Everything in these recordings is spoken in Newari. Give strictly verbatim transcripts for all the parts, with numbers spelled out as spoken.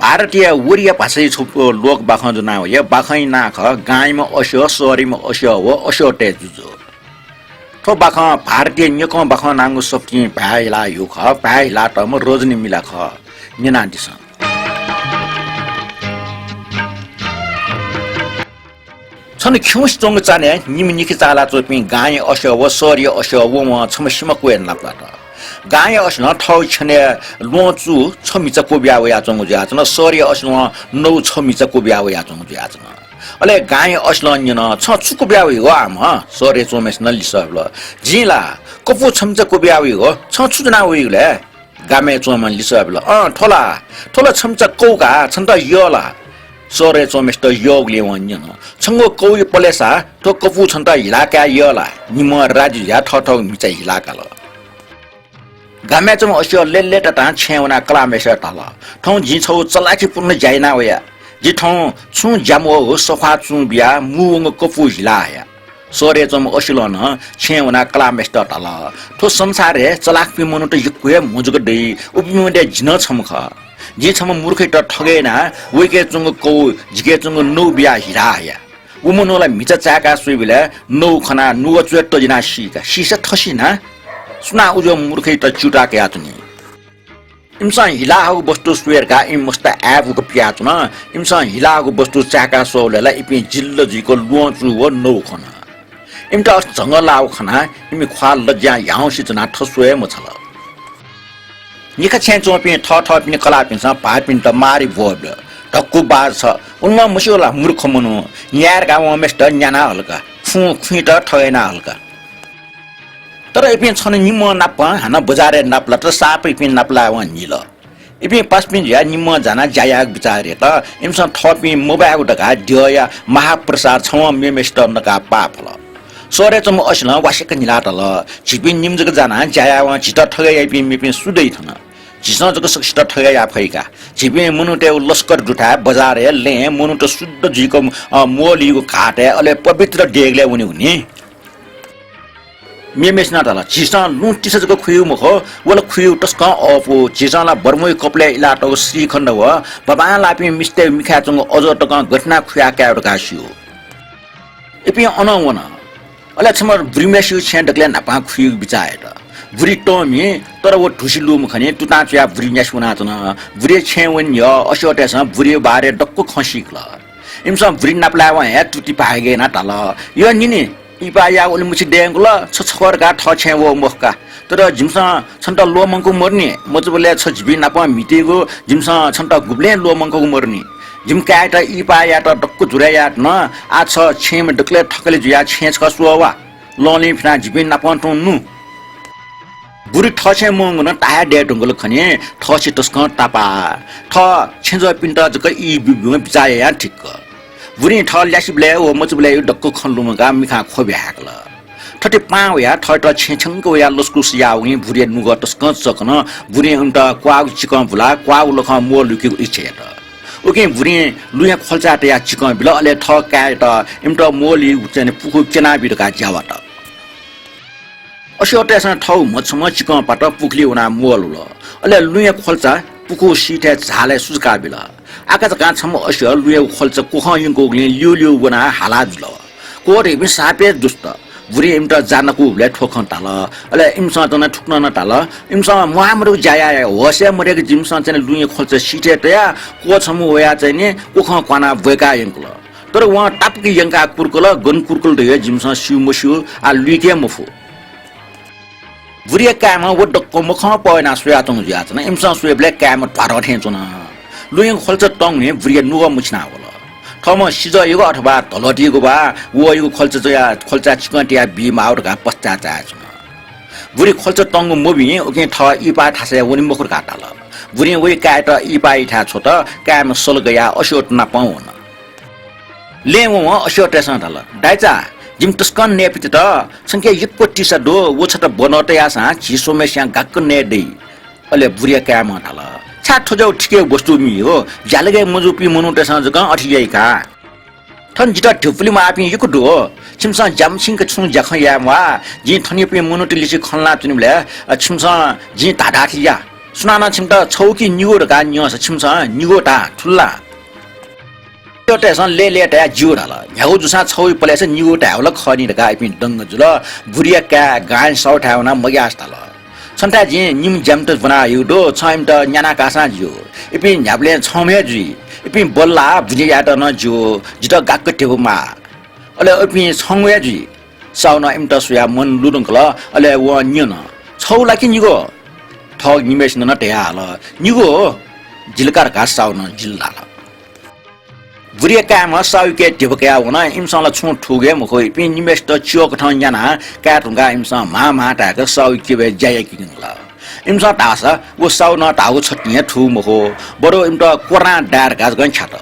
भारतीय ओडिया भाषाइ छपु लोक बाखं ज्वना वया। बाखंया नां खः गांयाम्ह अश्व, सहरयाम्ह अश्व व अश्वतय् जुजु। थ्व बाखं भारतीय न्यकं बाखं नांगु सफुतिं भाय् हिला यू खः। भाय् हिलातःम्ह रजनी मिला खः। न्यनादिसँ। छन्हु खिउँसे च्वंगु चान्हय् निम्ह निखे चाःला च्वंपिं गांया अश्व व सहरया अश्व वं वं छम्ह सिमा क्वय् नापलात। गांया अश्वलं थःगु छ्यनय् ल्वहं चू छम्ह म्हिचा क्वबिया वयाच्वंगु जुयाच्वन। सहरया अश्वलं नौ छम्ह म्हिचा क्वबिया वयाच्वंगु जुयाच्वन। अले गांया अश्वलं न्यन, "छं छु क्वबिया वइगु आम?" सहरय् च्वंम्हय्‌सिनं लिसः बिल, "जिं ला कपू छम्ह म्हिचा क्वबिया वइगु, छं छु ज्वना वइगु लय्?" गामय् च्वंम्हं लिसः बिल, "अँ, थ्व ला, थ्व ला छम्ह म्हिचा कौ का, छन्त यः ला?" सहरय् च्वंम्हय्‌सित यःगुलिं वं न्यन, "छंगु कौया पलेसा थ्व कपू छन्त हिला काये यः ला?" निम्हं राजी जुयाः थःथःगु म्हिचा हिला काल। गामय् च्वंम्ह अश्वं लय्‌लय्‌तातां छेँय् वनाः कलाःम्हय्‌सित धाल, "थौं जिं छगू चलाखीपूर्ण ज्या याना वया। जि थौं छुं ज्या मवःगु सख्वाः चुं बियाः मू वंगु कपू हिला हया।" सहरय् च्वंम्ह अश्वलं नं छेँय् वनाः कलाःम्हय्‌सित धाल, "थ्व संसारय् चलाखपिं मनूत यक्व हे म्हो जक दइ, उपिं मध्ये जि नं छम्ह खः। जिं छम्ह मूर्खयात ठगय् यानाः वइके च्वंगु कौ जिके च्वंगु नौ बियाः हिला हया। व मनू ला म्हिचा चाय्‌का स्वइबलय् नौ खनाः नुगः च्वय् तजिनाः सी का, सीसा थसी ना। सुनां उज्याःगु मूर्खयात च्यूताः कयाच्वनी?" इमिसं हिला हःगु वस्तु स्वये धकाः इमि मस्त आय्‌बुक पियाच्वन। इमिसं हिला हःगु वस्तु चाय्‌का स्वःबलय् ला इपिं जिल्ल जुइक ल्वहं चू व नौ खन। इमित अथे झंगः लाःगु खनाः इमि ख्वाः लज्यां ह्याउँसे च्वनाः थस्वये मछाल। निखा छेँय् च्वंपिं थःथःपिनि कलाःपिन्सं भाःपिन्त मारी ब्वःबिल, "धक्कु बाज छ, उलि नं मस्यू ला मूर्ख मनू, न्याये धकाः वंम्हय्‌सित न्याना हल का, खुं खुइत ठगय् याना हल का।" तर इपिं छन्हु निम्हं नापं हानं बजारय् नापलात, साप इपिं नापलायेवं न्हिल। इपिं पासापिं जुयाः निम्हं जानाः ज्या यायेगु बिचाः यात। इमिसं थःपिं मब्वायेगु धकाः द्यःया महाप्रसाद छवं मेम्हय्‌सित नकाः पाफल। सहरय् च्वंम्ह अश्वलं वासेक न्हिलाः धाल, "झीपिं निम्ह जक जानाः ज्या यायेवं झीत ठगय् याइपिं मेपिं सु दइ थन? झीसं जक सकसित ठगय् याये फइ का। झीपिं मनूतय्‌गु लस्कर दुथाय् बजारय् लँय् मनूत शुद्ध जुइक, अ, मोलुइगु घाटय् अले पवित्र देगलय् वनेगु नि।" मेम्हय्‌सिनं धाल, "झीसं लुँ तिसा जक खुइगु मखु, व ला खुइगु तसकं अःपु। झीसं ला बर्मया कपालय् इलातःगु श्रीखण्ड व बांबांलाःपिं मिस्तय् मिखाय् च्वंगु अजः तकं गथे यानाः खुया कायेगु धकाः स्यू।" इपिं अनं वन। अले छम्ह बुरिम्हय्‌सिगु छेँय् दकलय् न्हापां खुइगु बिचाः यात। बुरि तंम्ह, तर व धुसि लूम्ह खनी, तुतां च्वयाः बुरिम्हय्‌सि वनाच्वन। बुरिया छेँय् वने न्ह्यः अश्वतय्‌सं बुरिया बारे दक्व खँ सीकल। इमिसं बुरि नापलायेवं हे तुति भाय्‌गय् यानाः धाल, "यः निनि, इहिपाः याः उलिमछि दयेगु ला, छ छकः धकाः थः छेँय् वः मखु का। तर जिमिसं छन्त ल्वःमंकूगु मदुनि, मचाबलय् छ झीपिं नाप म्हितीगु, जिमिसं छन्त गुबलें ल्वःमंकूगु मदुनि। जिमि काय्‌यात इहिपाः यायेत दक्व जुरय् यायेत नं, आः छ छेँय्‌म्ह दकलय् थकालि जुयाः छेँय् छकः स्वः वा। लंलुइँ फिनाः झीपिं नापं तुं नु।" बुरि थः छेँय् मवंगु नं ताहाय् दये धुंकल खनी, थःसि तसकं तापाः। थः छेँजःपिन्त जक ई ब्यूब्यूगु बिचाः यायां थिक्क। बुरिं थः ल्यासेबलय् व मचाबलय् दक्व खँ लुमंकाः मिखां ख्वबि हाय्‌कल। थथे पाहां वयाः थःत छेँ छ्यंक वयाः लसकुस याः वंगुलिं बुरिया नुगः तसकं चकन। बुरिं इमित क्वाःगु चिकं बुलाः क्वाःगु लखं मोलुइकेगु इच्छा यात। उकिं बुरिं लुँया ख्वल्चा तयाः चिकं बिल, अले थः काय्‌यात इमित मोलुइगु चाहिँ पुखू क्यनाबी धकाः ज्या वात। अश्वतय्‌सं थःगु म्हछम्ह चिकं पात पुखुलिइ वनाः मोलुल। अले लुँया ख्वल्चा पुखू सिथय् झालय् सुचुका बिल। आकाझाकां छम्ह अश्वं लुँया ख्वल्चा क्वखं यंकूगुलिं ल्यूल्यू वनाः हाला जुल। क्वदँ इपिं साप हे दुस्त। बुरिं इमित जा नकूबलय् थ्व खँ धाल। अले इमिसं नं थुकथं नं धाल, "इमिसं म्वाःमदुगु ज्या याः, होश हे मदय्‌क जिमिसं चाहिँ लुँया ख्वल्चा सिथय् तयाः क्वछम्ह वयाः चाहिँ क्वखं क्वानाः ब्वय्‌का यंकल। तर वं तापाक यंकाः कुर्कल, गन कुर्कल धइगु जिमिसं स्यू मस्यू, आः लुइके मफु।" बुरिया काय्‌म्ह व दक्व मखं पः यानाः स्वयाच्वंगु जुयाच्वन। इमिसं स्वयेबलय् काय्‌म्ह ध्वाधं थें च्वन। लुँया ख्वल्चा तंगुलिं बुरिया नुगः मुछिना वल। थःम्हं सिजःयागु अथवा धलःतियागु वा वःयागु ख्वल्चा च्वयाः ख्वल्चा चिकं तयाः बी माःगु धकाः पश्चाताप यानाच्वन। बुरिं ख्वल्चा तंगु मभिं उकिं थः इहिपाः थासय् वने मखु धकाः धाल। बुरिं वया काय्‌यात इहिपाःयाथाय् छ्वत, काय्‌म्ह सल गयाः अश्वत नापं वन। लँय् वंवं अश्वतय्‌सं धाल, "दाइचा, जिमि तसकं नयेपित्यात, छंके यक्व तिसा दु, व छता ब्वनय् तयाःसां झी स्वम्हय्‌सियां गाक्क नये दइ।" अले बुरिया काय्‌म्हं धाल, "छाय् थ्व ज्याउ थिके वस्तु मि हो, ज्यालगय् मजूपिं मनूतय्‌सं जकं अथे याइ का। थन जितः धिपुलि माःपिं यक्व दु हो, छिमिसं ज्यामछिंक छुं ज्याखँ याये म्वाः, जिं थनयापिं मनूत लिसे खँ ल्हानाच्वनेबलय्, अ, छिमिसं जिं धाधाथें या।" सुनानं छिमित छौ कि निगू धकाः न्यंसा छिमिसं निगू धाः, थुल ला? तय्‌सं लय्‌लय् तयाः जिगू धाल। न्ह्यागु जूसां छौ पलेसा निगू धायेगु ला खः नि धकाः इपिं दंग जुल। बुरिया काय् गां साउथाय् वनाः मग्यासे धाल, छन्थाय् जिं निम्ह ज्यामित ब्वना हयागु दु, छं इमित न्याना काःसां ज्यू। इपिं न्ह्याबलें छंम्ह हे जुइ। इपिं बल्लाः बुझे यायेत नं ज्यू, जितः गाक्क ध्यबा माः। अले इपिं छंगु हे जुइ। साउनं इमित स्वयाः मन लुधंकल। अले वं न्यन, छौ ला कि निगू? थः निम्हय्‌सिनं नं धयाहल, निगू। जिल का धकाः साउनं जिल धाल। बुरिया काय्‌म्ह साउयाके ध्यबा कयाः वन। इमिसं ला छुं थूगु हे मखु। इपिं निम्हय्‌सित च्यःकथं न्यानाः काये धुंकाः इमिसं म्हां म्हां धाय्‌क साउया क्यबय् ज्या याके यंकल। इमिसं धाःसा व साउनं धाःगु छतिं हे थूगु मखु, बरु इमित कोर्रां दाये धकाः जक ख्यात।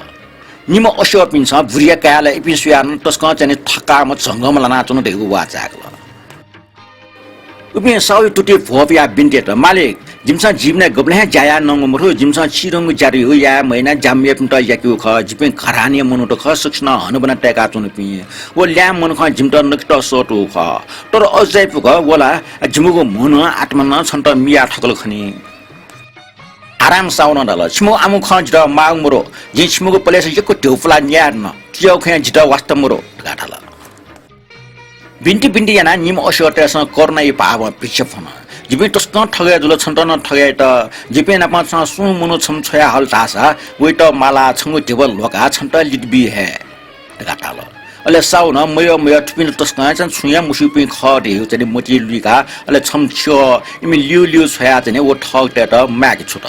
निम्ह अस्यःपिन्सं बुरिया काय्‌या ला इपिं स्वयाः नं तसकं चाहिँ थकाःम्ह झंगःम्ह लानाच्वन धइगु वाः चाय्‌कल। उपिं साउया तुति भ्वपुयाः बिन्ति यात, मालिक, जिमिसं जीवनय् गबलें हे ज्या याये नंगु मखु, जिमिसं चिधंगु ज्या दु, याये मयानाः ज्याम्हय्‌पिन्त याकेगु खः। जिपिं घरानीया मनूत खः, सकसिनं हनाबना तय्‌काच्वंपिं। व ल्याय्म्ह मनुखं जिमित नकतिनि सःतूगु खः। तर अझ चाहिँ फुक्क व ला जिमिगु म्ह नं आत्मा नं छन्त मिया थकल खनी। आराम साउनं धाल, छिमिगु आःयागु खँ जितः माःगु मदु, जिं छिमिगु पलेसा यक्व ध्यबा पुलाः न्याये धुन, थुकियागु खँय् जितः वास्ता मदु धकाः धाल। बिन्ति बिन्ति यानाः निम्ह अस्यःतय्‌सं करुणाया भावं भिक्षा फ्वन। जिपिं तसकं थगय् जुल, छन्त नं थगय् यात। जिपिं नाप छं सुं मनू छम्ह छ्वया हल धाःसा वयात मालाः छंगु ध्यबा ल्ह्वकाः छन्त लित बी हये धकाः धाल। अले साउनं मयः मयः थुपिं तसकं हे चाहिँ छुं हे मस्यूपिं खः धइगु चाहिँ मतिइ लुइकाः अले छम्ह छ्यः इमि ल्यू ल्यू छ्वयाः चाहिँ व थःगु तय्‌त माय्‌के छ्वत।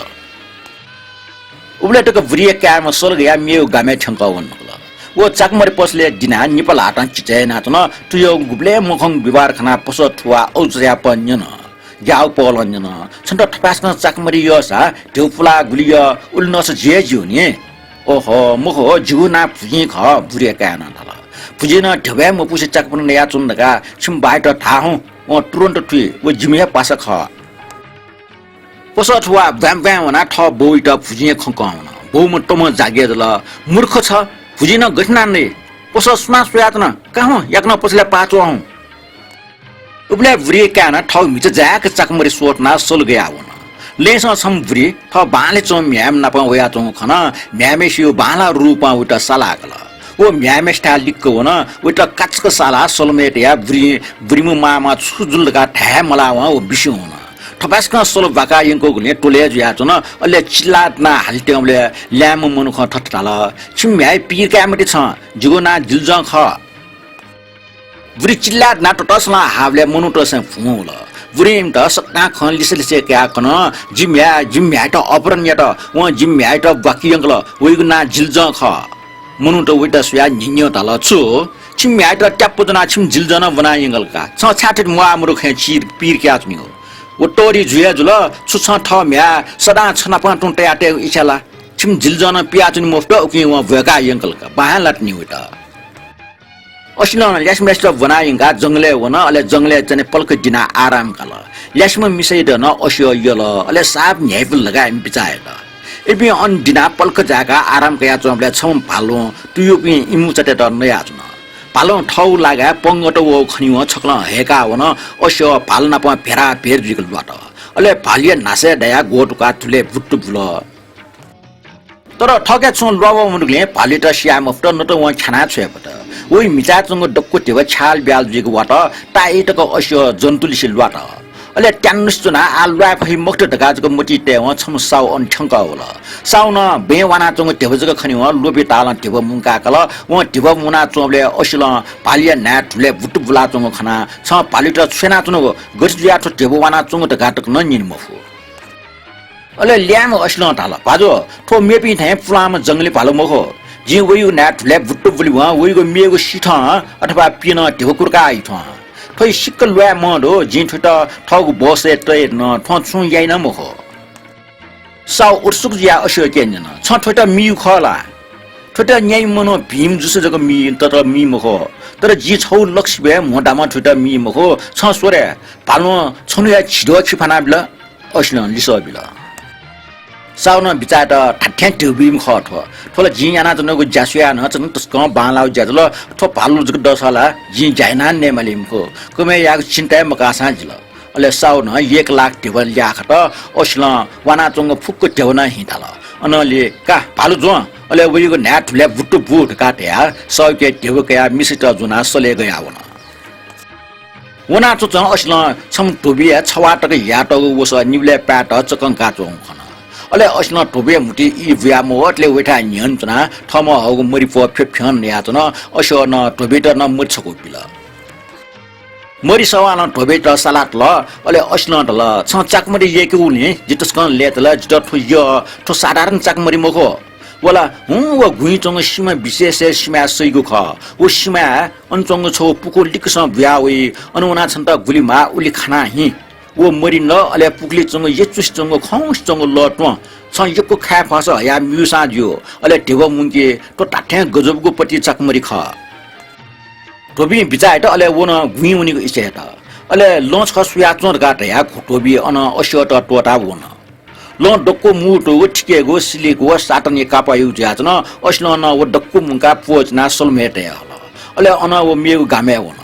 उबलय् तक बुरिया काय्‌म्ह सल गयाः मेगु गामय् थ्यंकः वने धुंकल। व चाकमरी पसलय् दिनाः निपा ल्हातं चिचय् यानाच्वन। तुय्‌गु गुबलें मखंगु व्यवहार खनाः पसः थुवाः अजू चायाः न्यन, ग्याःगु पहलं न्यन, छन्त थपाय्‌सकं चाकमरी यःसा ध्यबा पुलाः गुलि यः, उलि नःसा जि हे ज्यू नि। ओहो, मखु, जिगु नां भुजिं खः, बुरिया काय्‌नं धाल। भुजिं नं ध्यबा हे मपुसे चाकमरी नयाच्वन धकाः छिमि बायात धा हुँ, वं तुरुन्त थुइ, व जिमि हे पासा खः। पसः थुवाः ब्वाँय् ब्वाँय् वनाः थः बौयात भुजिंया खँ कं वन। बौम्ह तमं जागें धाल, मूर्ख छ, भुजिं नं गथे यानाः नइ? पसः सुनां स्वयाच्वन? का हुँ, याकनं पसलय् पाः च्वँ हुँ। उबलय् बुरिया काय्‌नं थःगु म्हिचा जाय्‌क चाकमरी स्वतुनाः सल गयाः वन। लँय्‌सं छम्ह बुरी थः बांलाः च्वंम्ह म्ह्याय्‌म्ह नाप वयाच्वंगु खनाः म्ह्याय्‌म्हेसिगु बांलाः रूपं वयात सालाकल। व म्ह्याय्‌म्हेसिथाय् लिक्क वन, वयात काचक सालाः सलमय् तयाः बुरी, बुरिम्ह मांम्हं छु जुल धकाः धाये मलावं व बिस्युं वन। थपाय्‌सकं सल बाकाः यंकूगुलिं त्वलय् जुयाच्वन। अले चिल्लाः दनाः हाले त्यंबलय् ल्याय्‌म्ह मनुखं थथे धाल, छिमि म्ह्याय् पीर काये मते छं, जिगु नां जिल्जं खः। बुरी चिल्लाः दनाः ततःसलं हाःबलय् मनूतय्‌सं भुं वल। बुरिं इमित सकतां खँ लिसे लिसे कयाः कन, जिमि म्ह्याय्, जिमि म्ह्याय्‌यात अपहरण यात, वं जिमि म्ह्याय्‌यात ब्वाके यंकल, वयागु नां जिल्जं खः। मनूत वयात स्वयाः न्ह्यः न्ह्यः धाल, छु? छिमि म्ह्याय्‌यात त्याप्पु ज्वनाः छिमि जिल्जं नं ब्वना यंकल का? छं छाय् थथे म्वाः मदु खँय् चिर पीर कयाच्वनीगु? व तःधि जुइ हे जुल, छु छं थः म्ह्याय् सदां छ नाप तुं तयातयेगु इच्छा ला? छिमि जिल्जं नं पियाच्वने मफुत, उकिं वं ब्वय्‌काः यंकल का, बां हे लात नि वयात। असिलं ल्यासेम्हय्‌सित ब्वना यंकाः जंगलय् वन। अले जंगलय् चाहिँ पलख दिनाः आराम काल। ल्यासेम्ह मिसायात नं असिलं यल। अले साप न्ह्याइपुल धकाः इमि बिचाः यात। इपिं अन दिनाः पलख जाय्‌काः आराम कयाच्वंबलय् छम्ह भालुं तुयुपिं इमूचातय्‌त नयाच्वन। भालुं थःगु लागाय् पंगःत वःगु खनीवं छकलं हय्‌काः वन। असिलं भालु नाप भेराभेर जुइक ल्वात। अले भालुया न्हासय् दयाः ग्वतुकाः धुलय् बुत्तु बुल। तर थःके छुं ल्वावः मदुगुलिं भालुयात स्याये मफुत, नत वं ख्यानाः छ्वये फत। वइ म्हिचाय् च्वंगु दक्व धिबा छ्याल ब्याल जुइक वात, ताःई तक असिलं जन्तुलिसे ल्वात। अले त्यानुसे च्वनाः आः ल्वाये फइ मखुत धकाः जक मतिइ तयेवं छम्ह साउ अन थ्यंकः वल। साउनं बँय् वानाच्वंगु धिबा जक खनीवं लोभी तालं धिबा मुंकाकल। वं धिबा मुनाच्वंबलय् असिलं भालुया न्हाय् धुलय् बुत्तु बुलाच्वंगु खनाः छं भालुयात छु यानाच्वनागु, गथे जुयाः थ्व धिबा वानाच्वंगु धकाः तक नं न्यने मफु। अले ल्याय्म्ह असिलं धाल, भाजु, थ्व मेपिं थें पुलांम्ह जंगली भालु मखु। जिं वइगु न्हाय् धुलय् बुत्तु बुलिवं वइगु मेगु सिथं अथवा पिनं धिबा कुर्काः ई थ्वं। थ्व सिक्क ल्वाये मं दु, जिं थ्वयात थःगु बसय् तये धुन, थ्वं छुं याइ नं मखु। साउ उत्सुक जुयाः असिलंके न्यन, छं थ्वयात मीगु खः ला? थ्वयात न्याइम्ह मनू भिंम्ह जूसा जक मी, तर मी मखु। तर जिं छगू लक्ष्य बे म्हो दामं थ्वयात मी मखु। छं स्वरे, भालुं छन्हु हे झिद्वः खि फानाबिल। असिलं लिसः बिल। साउनं बिचाः यात, धात्थें धिबा बीम्ह खः थ्व। थ्व ला जिं यानाच्वनागु ज्या स्वयाः नं च्वनाः तसकं बांलाःगु ज्या जुल। थ्व भालु जक दःसा ला जिं ज्या यानाः नयेमाली मखु। कमय् यायेगु चिन्ता हे मकाःसां जिल। अले साहुनं एक लाख ध्यबा ल्याखत। असिलं वानाच्वंगु फुक्क ध्यबा नं हिंताल। अनंलि का भालु ज्वं, अले वइगु न्हाय् धुलाय् बुट्टु बु धकाः धयाः साहुके ध्यबा कयाः मिसात ज्वनाः सलय् गयावन। वनाच्वंच्वं असिलं छम्ह धोबीया छवाः तक ह्यातःगु वसः निबलय् पायेत चकंकाच्वंगु खन। अले असिलं धोबीया म्हुतुइ ई बुया मवतले वइथाय् न्ह्यःने च्वनाः थःम्हं हःगु मरि प्वः फ्यफ्यं नयाच्वन। असिनं धोबीत नं मरि छकू बिल। मरि सवालं धोबीत सालातल। अले असिनं धाल, छं चाकमरि यय्केगुलिं जि तसकं लय्ताल। जितः थ्व यः, थ्व साधारण चाकमरि मखु। व ला हुँ व गुँइ च्वंगु सिमा विशेषया सिमाय् सइगु खः। व सिमाय् अन च्वंगु छगू पुखू लिक्कसं बुया वइ। अन वनाः छन्त गुलि माः उलि खानाः हिँ। व मरि नः, अले पुखुली च्वंगु यचुसे च्वंगु खौंसे च्वंगु लः त्वँ। छं यक्व खाये फःसा हयाः म्यूसां ज्यू। अले ध्यबा मुंकि, थ्व धात्थें गजबगु पति चाकमरि खः। धोबीं बिचाः यात, अले व नं गुँइ वनेगु इच्छा यात। अले लं छकः सुयाच्वँ धकाः धयाः धोबी अन असित त्वःताः वन। लं दक्व मू तुगु थिकेगु सिलिक व सातनया कापःयागु जुयाच्वन। असिनं नं व दक्व मुंकाः प्वःचिनाः सलमय् तये हल। अले अन व मेगु गामय् वन।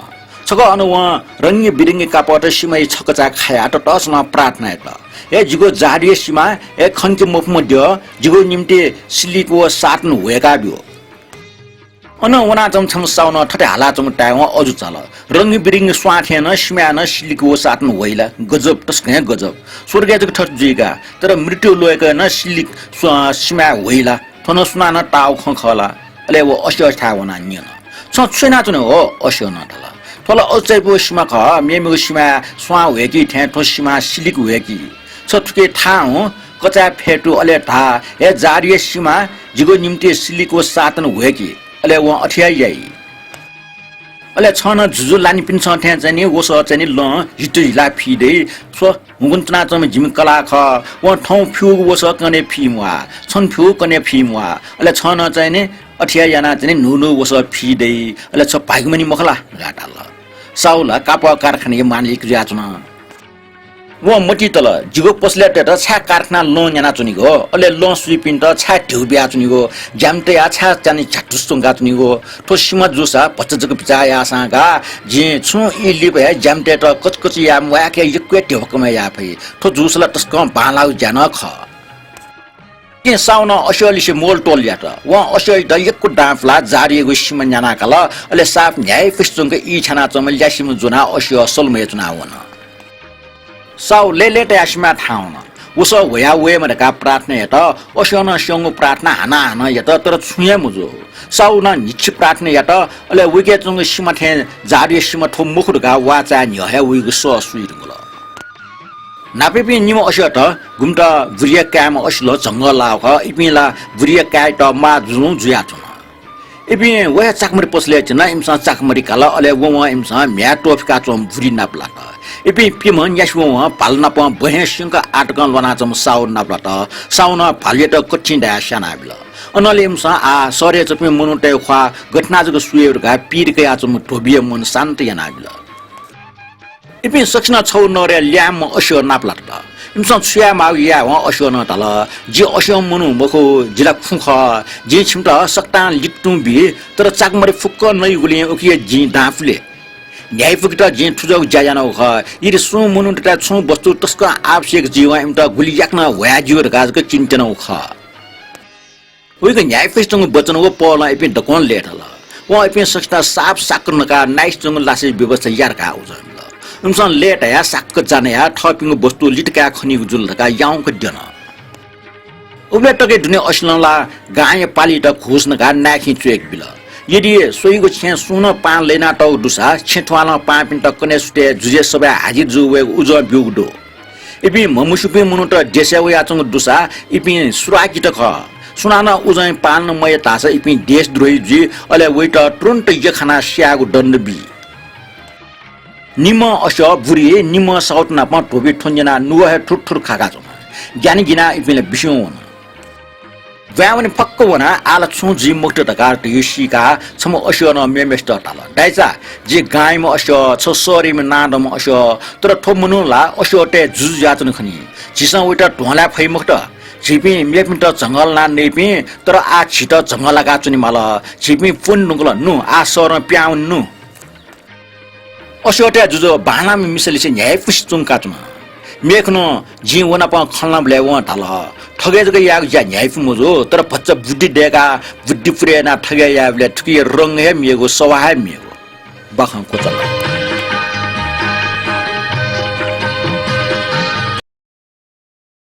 छकः अन वं रंगीबिरंगी कापःत सिमाया छकचाय् खायाः ततःसलं प्रार्थना यात, हे जिगु जादुया सिमा, हे खंके मफुम्ह द्यः, जिगु निंतिं सिलिक व सातन ह्वय्काब्यु। अन वनाच्वंम्ह छम्ह साहुनं थथे हालाच्वंगु ताय्वं अजू चाल। रंगीबिरंगी स्वां थें नं सिमाय् नं सिलिक व सातन ह्वइ ला? गजब, तसकं हे गजब। स्वर्गय् जक थथे जुइ का, तर मृत्यु लोकय् नं सिलिक स्व-, सिमाय् ह्वइ ला? थ्व नं सुनानं ताःगु खँ खः ला? अले व असियाथाय् वनाः न्यन, छं छु यानाच्वनागु हो? असिनं धाल, थ्व ला अझ च्यापू सिमा खः, मेमेगु सिमाय् स्वां ह्वय्की थें थ्व सिमां सिलिक ह्वय्की। छ थुकी थाहां हुँ, कचाय् फ्यतु, अले धा, हे जादुया सिमा, जिगु निंतिं सिलिक व सातन ह्वय्की। अले वं अथे हे याइ। अले छं नं जुजु लानिपिन्सं थें चाहिँ नि वसः चाहिँ नि लं हितु हिलाः फी दइ। थ्व हुंकन च्वनाच्वंम्ह जिमि कलाः खः। वं थौं फ्यूगु वसः कन्हय् फी म्वाः, छन्हु फ्यूगु कन्हय् फी म्वाः। अले छं नं चाहिँ नि अथे हे यानाः चाहिँ नि न्हू न्हू वसः फी दइ। अले छ भाग्यमानी मखु ला धकाः धाल। साहु ला कापः कारखानाया मालिक जुयाच्वन। वं मतिइ तल, जिगु पसलय् तयेत छाय् कारखानां लं न्यानाच्वनीगु हो? अले लं सुइपिन्त छाय् ध्यबा बियाच्वनीगु हो? ज्यामितया छाय् च्यान्हु झ्यातुस च्वंकाच्वनीगु हो? थ्व सिमा जूसा भचा जक बिचाः याःसां का, जिं छुं ई लिपा हे ज्यामितय्त कचकच याये म्वाय्क यक्व हे ध्यबा कमय् याये फइ। थ्व जूसा ला तसकं बांलाःगु ज्या नं खः। इपिं साहुनं असियालिसे मोलतोल यात। वं असियायात यक्व दां पुलाः जादुयागु सिमा न्याना काल। अले साप न्ह्याइपुसे च्वंक ई छ्यानाच्वंम्ह ल्यासेम्ह ज्वनाः असिया सलमय् च्वनाः वन। साहु लय्‌लय्‌तायाः सिमाय् थाहां वन। वसः ह्वया वयेमा धकाः प्रार्थना यात। असियानं स्यंगु प्रार्थना हानं हानं यात, तर छुं हे मजू। साहुनं न्हिच्छि प्रार्थना यात। अले वइके च्वंगु सिमा थें जादुया सिमा थ्व मखु धकाः वाःचाय् न्ह्यः हे वइगु सः सुइ धुंकल। न्हापायापिं निम्ह असियात गुम्हत बुरिया काय्म्ह असिलं झंगः लाःगु खः। इपिं ला बुरिया काय्‌यात माः जुजुं जुयाच्वन। इपिं व हे चाकमरि पसलय् च्वन। इमिसं चाकमरि काल। अले वं इमिसं म्ह्याय् त्वःफिकाच्वंम्ह बुरि नापलात। इपिं पिम्ह न्यासि वं भालु नाप बहें स्यंक आतकं ल्वानाच्वंम्ह साहु नापलात। साहुनं भालुयात कथिं दायाः स्यानाबिल। अनंलि इमिसं आः शहरय् च्वंपिं मनूतय् ख्वाः गथे यानाः जक सुये धकाः पीर कयाच्वंम्ह धोबीया मन शान्त यानाबिल। इपिं सकसिनं छगू नगरया ल्याय्म्ह असिया नापलात। इमिसं छु यायेमाःगु यायेवं असियानं धाल, जि असिया मनू मखु, जि ला खुँ खः। जिं छिमित सकतां लित तुं बी, तर चाकमरि फुक्क नइगुलिं उकिया जिं दां पुले। न्ह्याइपुकेत जिं थुज्याःगु ज्या यानागु खः। यदि सुं मनूतय्त छुं वस्तु तसकं आवश्यक जुइवं इमित गुलि याकनं ह्वया ज्यू धकाः जक चिन्ता यानागु खः। वइगु न्ह्याइपुसे च्वंगु वचन व पहलं इपिं दक्वं लय्‌तल। वं इपिं सकसितं साप साक्क नकाः नाइसे च्वंगु लासाया व्यवस्था या धकाः उजं बिल। इमिसं लय्‌तायाः साक्क जा नयाः थःपिंगु वस्तु लित काये खनीगु जुल धकाः याउँक द्यन। उबलय् तकया दुने असिलं ला गांया पालित घुस नकाः नाय्‌खिं च्वय्‌के बिल। यदि स्वइगु छेँय् सुं नं पां लय्‌नातःगु दुसा छेँ थ्वालं पांपिन्त कन्हय् सुथय् जुजुया सभाय् हाजिर जू वयेगु उजं ब्यूगु दु। इपिं म्हमस्यूपिं मनूत देशय् वयाच्वंगु दुसा इपिं सुराकित खः। सुनानं उजंया पालन मयात धाःसा इपिं देशद्रोही जुइ, अले वइत तुरुन्त यख्खानाः स्यायेगु दण्ड बी। निम्हं असिया बुरि, निम्हं साहुत नाप धोबी थ्व न्यनाः नुगः हे थुरथुर खाकाच्वन। ग्यानाः गिनाः इपिं ला बिस्युं वन। ब्वाँय् वने फक्क वनाः आः ला छुं जुइ मखुत धकाः धइगु सीकाः छम्ह असियानं मेम्हय्‌सित धाल, दाइचा, जि गांयाम्ह असिया, छ शहरयाम्ह नांदंम्ह असिया, तर थ्व मनू ला असियातय् जुजु जुयाच्वन खनी। झीसं वइत ध्वंलाये फइ मखुत। झीपिं मेपिन्त झंगः लानाः नइपिं, तर आः झीत झंगः लाकाः च्वनेमाल। झीपिं प्वने धुंकल, नु, आः शहरं पिहां वने नु। अश्वत्थया जुजु बांलाःम्ह मिसालिसे न्ह्याइपुसे च्वंकाच्वन। मेखुनं जिं व नाप खँ ल्हानाबलय् वं धाल, थगय् जक यायेगु ज्या न्ह्याइपु मजू, तर भचा बुद्धि दय्काः बुद्धि पुरे यानाः थगय् यायेबलय् थुकिया रंग हे मेगु, सवाः हे मेगु। बाखं क्वचाल।